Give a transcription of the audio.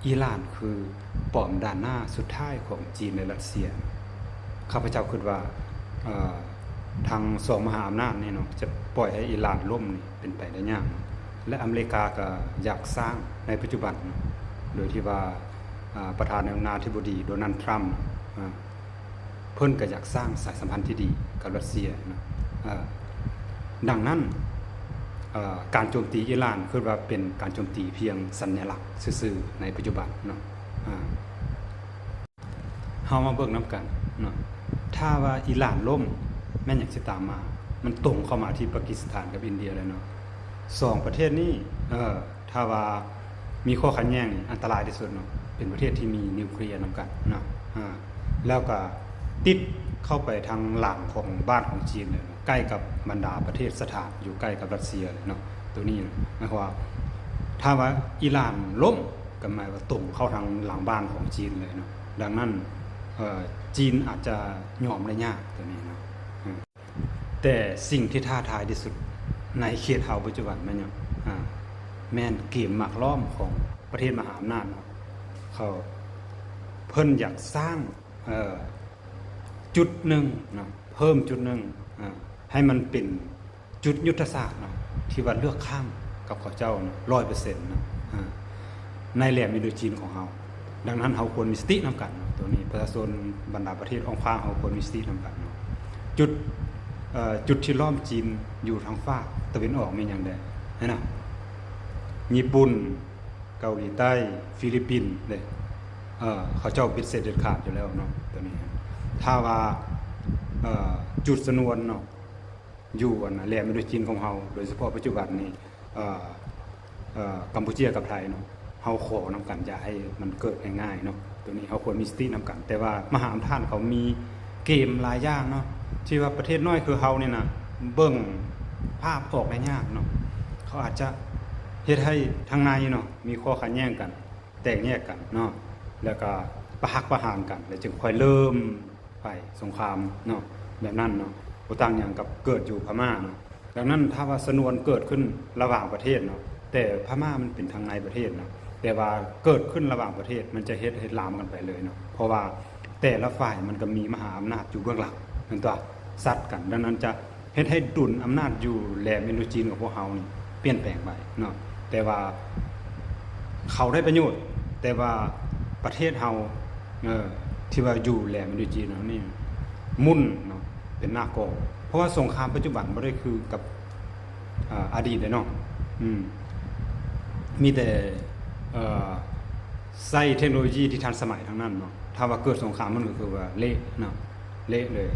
ອີຣານຄືປ້ອມດ້ານໜ້າສຸດທ້າຍຂອງຈີນ ແລະ ຣັດເຊຍ. ຂ້າພະເຈົ້າຄິດວ່າ ເອີ ທັງສອງມະຫາອຳນາດນີ້ເນາະ ຈະປ່ອຍໃຫ້ອີຣານລົ້ມນີ້ເປັນໄປໄດ້ຍາກ ແລະ ອາເມລິກາກໍຢາກສ້າງໃນປັດຈຸບັນ ໂດຍທີ່ວ່າ ອາ ປະທານາທິບໍດີ ໂດນັລ ທຣຳ ອາ ເພິ່ນກໍຢາກສ້າງສາຍສຳພັນທີ່ດີກັບຣັດເຊຍເນາະ. ເອີ ດັ່ງນັ້ນ ເອີ ການໂຈມຕີອີຣານ ຄິດວ່າເປັນການໂຈມຕີພຽງສັນຍະລັກຊື່ໆ ໃນປັດຈຸບັນເນາະ. ອາ ເຮົາມາເບິ່ງນຳກັນເນາະ ຖ້າວ່າອີຣານລົ້ມ ແມ່ນຫຍັງຊິຕາມມາ? ມັນຕົງເຂົ້າມາທີ່ປາກິສຖານກັບອິນເດຍແລ້ວເນາະ. ສອງປະເທດນີ້ ເອີ ຖ້າວ່າມີຂໍ້ຂັດແຍ່ງນີ້ ອັນຕະລາຍທີ່ສຸດເນາະ ເປັນປະເທດທີ່ມີນິວເຄລຍນຳກັນເນາະ. ອາ ແລ້ວກໍຕິດເຂົ້າໄປທາງຫຼັງຂອງບ້ານຂອງຈີນເລີຍເນາະ ໃກ້ກັບບັນດາປະເທດສະຖານ ຢູ່ໃກ້ກັບຣັດເຊຍເລີຍເນາະ. ໂຕນີ້ໝາຍຄວາມວ່າ ຖ້າວ່າອີຣານລົ້ມ ກໍໝາຍວ່າຕົງເຂົ້າທາງຫຼັງບ້ານຂອງຈີນເລີຍເນາະ. ດັ່ງນັ້ນ ເອີ ຈີນອາດຈະຍອມໄດ້ຍາກໂຕນີ້ເນາະ. ແຕ່ສິ່ງທີ່ທ້າທາຍທີ່ສຸດໃນເຂດເຮົາປັດຈຸບັນແມ່ນຫຍັງ? ອາ ແມ່ນເກມໝາກລ້ອມຂອງປະເທດມະຫາອຳນາດເນາະ. ເຂົາ ເພິ່ນຢາກສ້າງ ເອີ ຈຸດໜຶ່ງເນາະ ເພີ່ມຈຸດໜຶ່ງ ອາ ໃຫ້ມັນເປັນຈຸດຍຸດທະສາດເນາະ ທີ່ວ່າເລືອກຂ້າງກັບເຂົາເຈົ້າເນາະ ຮ້ອຍເປີເຊັນເນາະ ອາ ໃນແຫຼມອິນໂດຈີນຂອງເຮົາ. ດັ່ງນັ້ນເຮົາຄວນມີສະຕິນຳກັນເນາະ. ໂຕນີ້ປະຊາຊົນບັນດາປະເທດອ້ອມຂ້າງເຮົາຄວນມີສະຕິນຳກັນເນາະ. ຈຸດ ເອີ ຈຸດທີ່ລ້ອມຈີນຢູ່ທາງຟາກຕາເວັນອອກແມ່ນຫຍັງແດ່? ຫັ້ນນະ ຍີ່ປຸ່ນ, ເກົາຫຼີໃຕ້, ຟີລິບປິນເດ້. ເອີ ເຂົາເຈົ້າເບັດເສັດເດັດຂາດຢູ່ແລ້ວເນາະ ໂຕນີ້. ຖ້າວ່າ ເອີ ຈຸດຊະນວນເນາະ ຢູ່ອັນແຫຼມອິນໂດຈີນຂອງເຮົາ ໂດຍສະເພາະປັດຈຸບັນນີ້ ເອີ ເອີ ກຳປູເຈຍກັບໄທເນາະ ເຮົາຂໍນຳກັນ ຢ່າໃຫ້ມັນເກີດງ່າຍໆເນາະ. ໂຕນີ້ເຮົາຄວນມີສະຕິນຳກັນ. ແຕ່ວ່າມະຫາອຳນາດເຂົາມີເກມຫຼາຍຢ່າງເນາະ ທີ່ວ່າປະເທດນ້ອຍຄືເຮົານີ້ນະ ເບິ່ງພາບອອກໄດ້ຍາກເນາະ. ເຂົາອາດຈະເຮັດໃຫ້ທາງໃນເນາະ ມີຂໍ້ຂັດແຍ່ງກັນ ແຕກແຍກກັນເນາະ ແລ້ວກໍປະຫັກປະຫານກັນ ແລ້ວຈຶ່ງຄ່ອຍເລີ່ມ ໄປສົງຄາມເນາະ ແບບນັ້ນເນາະ. ບໍ່ຕ່າງຫຍັງກັບເກີດຢູ່ພະມ້າເນາະ. ດັ່ງນັ້ນ ຖ້າວ່າຊະນວນເກີດຂຶ້ນລະຫວ່າງປະເທດເນາະ ແຕ່ພະມ້າມັນເປັນທາງໃນປະເທດເນາະ ແຕ່ວ່າເກີດຂຶ້ນລະຫວ່າງປະເທດ ມັນຈະເຮັດ ເຮັດລາມກັນໄປເລີຍເນາະ. ເພາະວ່າແຕ່ລະຝ່າຍມັນກໍມີມະຫາອຳນາດຢູ່ເບື້ອງຫຼັງ ແມ່ນຕົວະ ຊັດກັນ. ດັ່ງນັ້ນຈະເຮັດໃຫ້ດຸນອຳນາດຢູ່ແຫຼມອິນໂດຈີນຂອງພວກເຮົານີ້ປ່ຽນແປງໄປເນາະ. ແຕ່ວ່າເຂົາໄດ້ປະໂຫຍດ ແຕ່ວ່າປະເທດເຮົາ ເອີ ທີ່ວ່າຢູ່ແຫຼມອິນໂດຈີນເຮົານີ້ໝຸ່ນເນາະ ເປັນໜ້າກອງ. ເພາະວ່າສົງຄາມປັດຈຸບັນບໍ່ໄດ້ຄືກັບ ອາ ອະດີດເດ້ເນາະ. ອືມ ມີແຕ່ ເອີ ໃຊ້ເທັກໂນໂລຢີທີ່ທັນສະໄໝທັງນັ້ນເນາະ. ຖ້າວ່າເກີດສົງຄາມມັນກໍຄືວ່າເລະເນາະ ເລະເລີຍ.